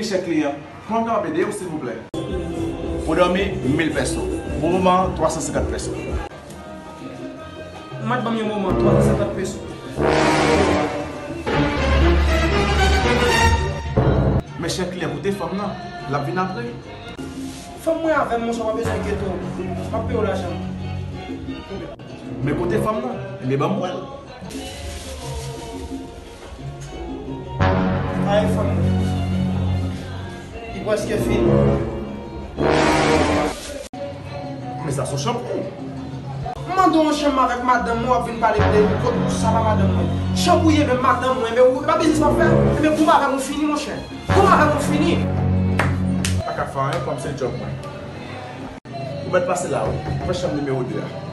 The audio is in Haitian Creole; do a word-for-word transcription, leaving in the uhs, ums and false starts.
Chè kliyan, kòman m kapab ede w, silvouplè? Pou dòmi, mil pèso. Pou moman an, twa san senkant pèso. Ou mèt ban m yon moman, twa san senkant pèso. Men chè kliyan, koute fanm nan, l ap vin apre. Fanm mwen avè m, monchè, w pa bezwen enkyete w. M ap peye w lajan. Men kote fanm nan? Ebyen, ban m wè l. Ay, fanm mwen. Li prèske fini. Men sa se yon chanpou. M mande w yon chanm avèk madanm mwen, w ap vin pale m de kot sa pa madanm mwen. Chanpou ye menm madanm mwen, men ou, e pa biznis w ap fè? Ebyen, goumen avè m ou fini, monchè. Goumen avè m ou fini. Pa ka fè anyen, kòm se djòb mwen. Ou mèt pase la, wi. Mwen chanm nimewo de a.